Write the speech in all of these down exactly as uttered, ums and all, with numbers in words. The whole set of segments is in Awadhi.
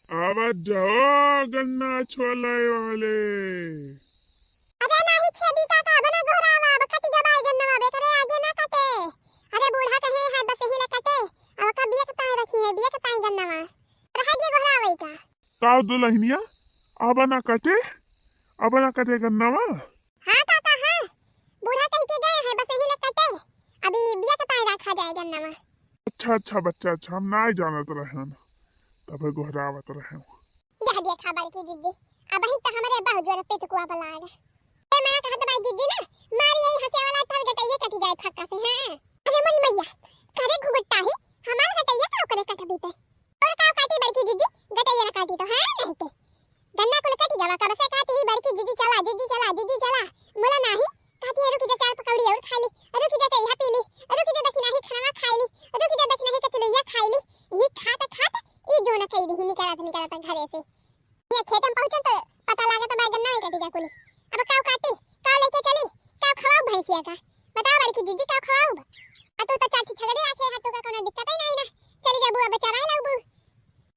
आवत जाओ गन्ना छोले वाले। अरे नाही छेदी काका, अब ना गोहरावा, अब कटि गवा गन्नवा, अब एकरे आगे ना कटे। अरे बूढ़ा कहे है बस यही ले कटे, अब का बिया के ताई रखी है, बिया के ताई गन्नवा। रह दिए गोहरावे का। का दुलहिनिया, अब ना कटे, अब ना कटे गन्नवा। हाँ काका, हाँ। बूढ़ा कहि के गए हैं, बस यही ले कटे। अभी बिया के ताई रखा जाए गन्नवा। अच्छा, अच्छा बच्चा, अच्छा, हम नाई जानत रहन, तबे गोहरावत रहे। यह देखा बड़की जिज्जी, अबही त हमरे बहुत जोर पेट कुआ बलाग। ए मना कहत बाई जिज्जी ना, मारी यही हंसे वाला तल गटइये कटि जाए फक्का से, हाँ। अरे मोरी मैया, करे घुघुट्टा ही, हमार गटइया का करे कटबी ते। और का काटी बड़की जिज्जी, गटइया ना काटी तो, हाँ, नहीं ते। गन्ना कुल कटि गवा, कब से कहती ही बड़की जिज्जी चला, जिज्जी चला, जिज्जी चला। मुला नाही, कहती है रुकि जा चार पकौड़ी और खाइ ली, रुकि जा चइहा पी ली, रुकि जा दखिनाही खाना खाइ ली, रुकि जा दखिनाही कचलुइया खाइ ली। यही खात खात ई जोन कइ दिही निकलत निकलत घरे से। ये खेत में पहुँचन तो पता लागत बा गन्ना कटि गवा कुल। अब काउ काटी, काउ लेके चली, काउ खवाउ भैंसिया का? बताओ बड़की जिज्जी काउ खवाउ? आ तू तो चाची छगड़ी राखे है, तू का कोनो दिक्कत ही नहीं ना। चली जाबू अब चराए लाउबू।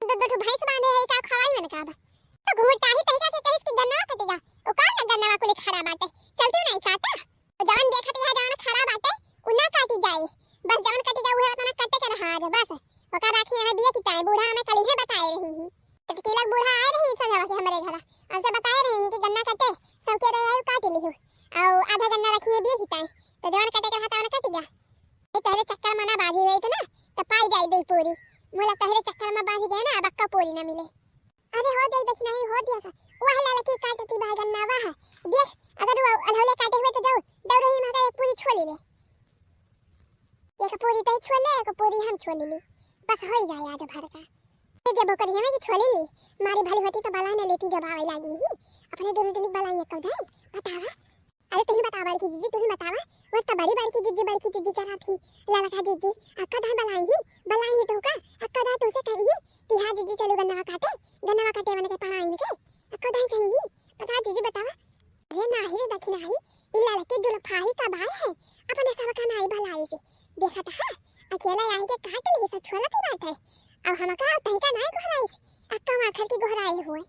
दो, दो ठो भैंस बांधे है, का खवाई मन का बा? तो घूर ताही तहिका के कहिस कि गन्नवा कटि गवा। ओ का ना गन्नवा कुल खड़ा बाटे। चलती नहीं काटा। तो जवन देखत यहाँ जवन खड़ा बाटे, उ ना काटी जाए। बस जवन कटि गवा उहे उतना कटे के रहा आज बस। ओका राखी यहाँ बिया की ताई बूढ़ा हमें कल ही बताए रही ही। तो तिलक बूढ़ा आए रही संझवा के हमरे घरा। उनसे बताए रही कि गन्ना कटे, सबके रहे आयु काट लिहु। और आधा गन्ना रखी है बिया की ताई। तो जवन कटे के रहा तवन कटि गवा। ये तोहरे चक्कर में ना बाजी हुई तो ना, तो पाई जाई दो पूरी। मोला तोहरे चक्कर में बाजी गए ना, अब अक्का पूरी ना मिले। अरे हो दे दखिनाही हो दिया का। वाह ललकी काटती बा गन्ना वाह। देख, अगर वो अलहौले काटे हुए तो जाओ, दौड़ही में एक पूरी छोली ले। एक पूरी तई छोले, एक पूरी हम छोली ली। बस होई जाए आज भर का। ये देबो करी हमें कि छोली ली। मारी भली होती तो बला न लेती जब आवे लागी ही। अपने दोनों जनी बलाई एक कौन है? बतावा। अरे तुही बतावा बड़की जिज्जी, तुही बतावा। बस तो बड़ी बड़की जिज्जी, बड़की जिज्जी करा थी। ललका जिज्जी, अक्का दाई बलाई ही, बलाई ही तो का? अक्का दाई तुसे कही ही कि हाँ जिज्जी चलो गन्नवा काटे, गन्नवा काटे मन के पढ़ाई के। अक्का दाई कही ही, पता जिज्जी बतावा। अरे नाही रे दखिनाही, ई ललकी जुल्फाही का बाय है, अपने सबका नाई बलाई से। देखत है, अकेला आई के काट ली से छोलत ही बात है। अब हमका तहिका नाई घराइस, अक्का माखर की घराई हुए।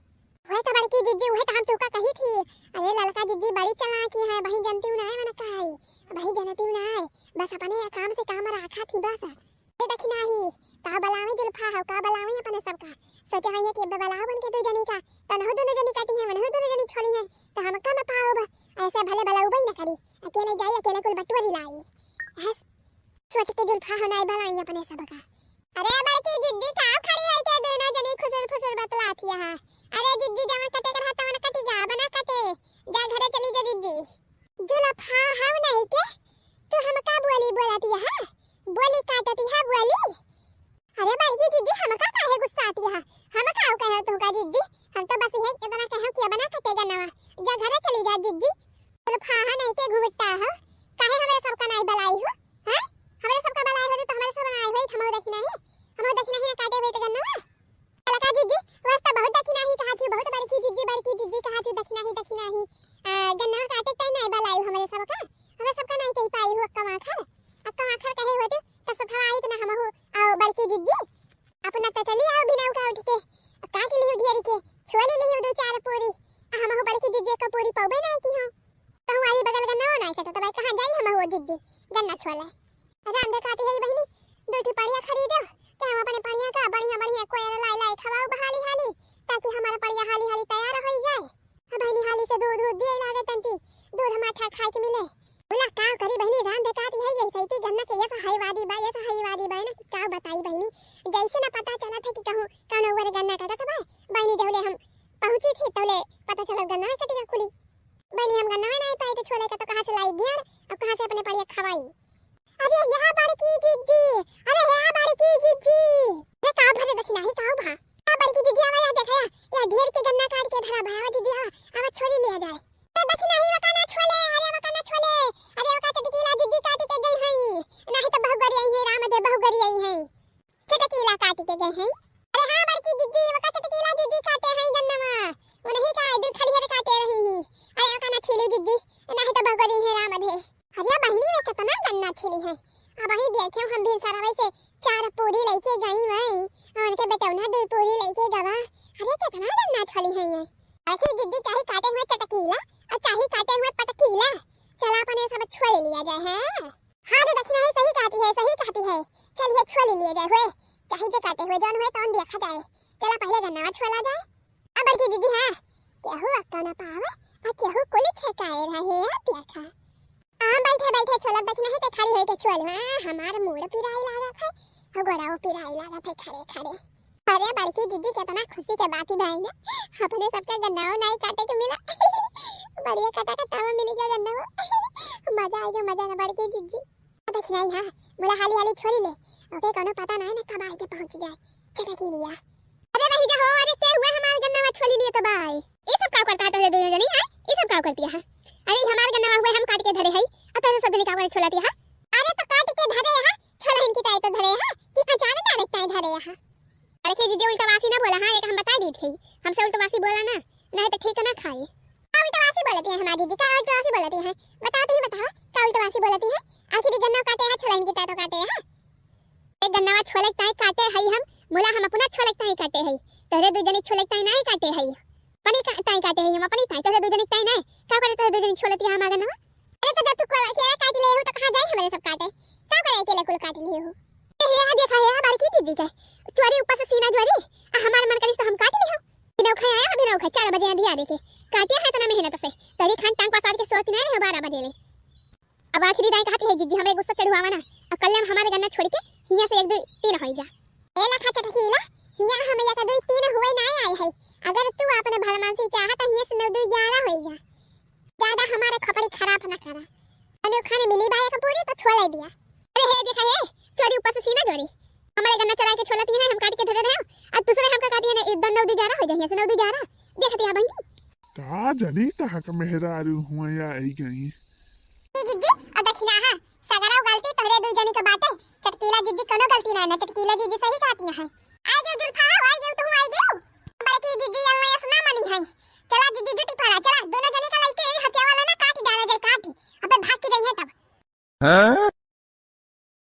वह तो बड़की जिज्जी, वह तो हम तुका कही थी। अरे ललका जिज्जी बड़ी चालाकी है, वही जनती ना है, मन का है, वही जनती ना है। बस अपने काम से काम रखा थी बस। अरे दखिनाही, का बलावे जुल्फा हो, का बलावे अपने सबका। सोचा है कि बलाओ बन के दो जनी का, तो नहु दोनों जनी काटी है, वनहु दोनों जनी छोली है, तो हम कम पाओ बा। ऐसे भले बलाऊ बई न करी, अकेले जाई, अकेले कुल बटुआ लाई। हंस। सोच के जुल्फा हो नाई बनाई अपने सबका। अरे बड़की जिज्जी का खड़ी है के दोनों जनी खुसुर फुसुर बतलात हिया है। अरे जिज्जी जवन कटे के रहा तवन कटी जा, बना कटे। जा घरे चली जा जिज्जी। जुल्फा हम नहीं के, तू हमका बोली बोलत हिया है? बोली काटत हिया बोली। अरे बड़की जिज्जी हमका काहे गुस्सात हिया? हम काउ कहे तुमका जिज्जी? हम तो बस यही इतना कहे कि बना कटे गन्नवा। जा घरे चली जा जिज्जी। चलो फाहा नहीं के घुमटा हो, काहे हमरे सबका नाई बलाई हो? हैं? हमरे सबका बलाई हो तो हमरे सब नाई होई, हमहू दखिनाही, हमहू दखिनाही काटे होई तो गन्नवा। ललका जिज्जी, वस तो बहुत दखिनाही कहा थी, बहुत बड़की जिज्जी, बड़की जिज्जी कहा थी, दखिनाही, दखिनाही। आ, गन्नवा काटे तय नाई बलाई हो हमरे सबका, हमरे सबका नाई कही पाई हो अक्का माखर, अक्का माखर कहे होती तो सथवा आई तो ना हमहू, आओ बड़की जिज्जी। अपना तो चली आओ बिना उठा उठ के, काट लियो ढेर के, छोली लियो दो चार पूरी। आ हमहू बड़की जिज्जी का पूरी पौबे ना की हो। कहूँ आरी बगल गन्ना हो ना कटे, तब कहाँ जाई हमहू जिज्जी गन्ना छोले। राम दे काटी है बहिनी, दो ठो पड़िया खरीदो, ते हम अपने पड़िया का बढ़िया बढ़िया कोयर लाई लाई खवाऊ बहाली हाली, ताकि हमारा पड़िया हाली हाली तैयार हो जाए। अब बहिनी हाली से दूध दूध दिए लागे तंची, दूध माठा खाए के मिले। बोला का करी बहिनी, राम दे काटी है ये सैती गन्ना के ये सहाय वादी बा, ये सहाय वादी बा ना कि का बताई बहिनी, जैसे ना पता चला था कि कहूँ कौन ओवर गन्ना काटत बा। बहिनी जौले हम पहुँची थी तौले पता चलल गन्ना कटिया कुली। बहिनी हम गन्ना ना पाई तो छोले का तो कहाँ से लाई गियान, अब कहाँ से अपने पड़िया खवाई। अरे यहाँ बड़की जिज्जी, अरे यहाँ बड़की जिज्जी। अरे का भरे दखिनाही का भा? का बड़की जिज्जी आवा यहाँ देखा, यहाँ ढेर के गन्ना काट के धरा भा, आवा जिज्जी आवा, आवा छोली लिया जाए। ए दखिनाही वका ना छोले, अरे वका ना छोले, अरे वका चटकीला जिज्जी काटी के गई हई, नाही तो बहुगरी आई है, राम दे बहुगरी आई है। चटकीला काटी के गए हैं। अरे हाँ बड़की जिज्जी, वका चटकीला जिज्जी काटे हैं गन्नवा, उन्हीं का दू खलिहर काटे रही ही। अरे वका ना छीलू जिज्जी, नाही तो बहुगरी है राम दे। अरे बहिनी वे कितना गन्ना छिली है। अबही देखे हम भी सरवे से चार पूरी लेके गई वही, उनके बेटौना दो पूरी लेके गवा। ये कितना गन्ना छोली है ये? ऐसी जिज्जी चाही काटे हुए चटकीला और चाही काटे हुए पटकीला। चला अपने सब छोल लिया जाए, हैं? हाँ रे दखिना है, सही कहती है, सही कहती है। चलिए छोल लिया जाए हुए, चाही जे काटे हुए जौन हुए तौन देखा जाए। चला पहले गन्ना छोला जाए। अब बड़की जिज्जी, हाँ, केहू अक्का ना पावे, आ केहू कुली छेकाए रहे, आ देखा। हाँ, बैठे, बैठे, छोलब दखिना है, ते खड़ी होइके छोल। हाँ, हमार मूड़ पिराई लागत है, हो गोड़ाओ पिराई लागत है, खड़े, खड़े। अरे, बड़की जिज्जी, केतना खुशी के बात ही भाई ना, अपने सबका गन्नाओ नाई काटे के मिला। बढ़िया कटा कटावा मिली गया गन्नाओ। मजा आइगा, मजा ना बड़की जिज्जी। दखिना है, हाँ, मुला हाली हाली छोली ले, ओके कोनो पता ना है ना कब आइके पहुँच जाए। चटकीलिया। अरे रही जा हो, अरे के हुए हमार गन्नावा छोली लिए तो बाय। ये सब का करता है तोहरे दोनों जनी, हैं? ये सब का करती है? अरे ये हमार गन्नावा हुए हम काट के धरे हई, और तोहरे सब जनी का करे छोलती है? अरे तो काट के धरे है, छोलहिन की ताई तो धरे है, कि अचार डाले ताई धरे है? अरे के जिज्जी उल्टा वासी ना बोला, हाँ, एक हम बता दी थी, हमसे उल्टा वासी बोला ना, नहीं तो ठीक ना खाई। का उल्टा वासी बोलती है हमारी जिज्जी, का उल्टा वासी बोलती है? बताओ, तुम ही बताओ, का उल्टा वासी बोलती है? आखिर ये गन्ना काटे है, छोलहिन की ताई तो काटे है। एक गन्नवा छोलक ताई काटे हई हम, मुला हम अपना छोलक ताई काटे हई। तोहरे दू जनी छोलक ताई नाई काटे हई। अपनी का-, ताई काटे हई हम, अपनी ताई, तोहरे दू जनी ताई नाई। का करे तोहरे दू जनी छोलती है हमार गन्नवा? अरे तो जब तू को-, अकेला काट ले हो तो कहाँ जाए हमारे सब काटे? का करे अकेले कुल काट ले हो? ए, हे, आ देखा है, आ बड़की जिज्जी के। चोरी ऊपर से सीना जोरी, आ हमार मन करिस तो हम काट ले हो। बिना उखाए आया, बिना उखाए, चार बजे अंधिया देके। काटिया है इतना मेहनत से। तोहरी खान टांग पसार के सोत नहीं रहे बारह बजे ले। अब आखिरी दाई कहती है, जिज्जी, हमरे गुस्सा चढ़वावा ना, अब कल हम हमारे गन्ना छोड़ के हियाँ से एक दो तीन होई जा। ए लखा चटकीला, हियाँ हम एक दो तीन हुए ना आए है। अगर तू अपने भलमानसी चाहत, हियाँ से नौ दो ग्यारह होई जा। ज्यादा हमारे खोपड़ी खराब ना करा। अने खाने मिली बा एक पूरी तो छोड़ दिया। अरे हे देखा हे, चोरी ऊपर से सीना जोरी। हमारे गन्ना चुराई के छोलती है, हम काट के धरे रहे, अब दूसरे हमका काटी है ना, इधर नौ दो ग्यारह हो जाइए, से नौ दो ग्यारह। देखती है बहन जी। का जानी कहाँ का मेहरारू हुआ या आई गई। ए जिज्जी, आ दखिना हा, सगरो गलती तोहरे दुई जनी के बाटे। चटकीला जिज्जी कोनो गलती ना है ना, चटकीला जिज्जी सही कहती है। आई गयो जुल्फा हो, आई गयो तू, आई गयो। बड़की जिज्जी यहाँ ऐस ना मनी है। चला जिज्जी जुटी पड़ा, चला दोनों जनी का लइके यही हथिया वाला ना काट डाला जाए, काट। अबे भाग के जाइए तब। हाँ?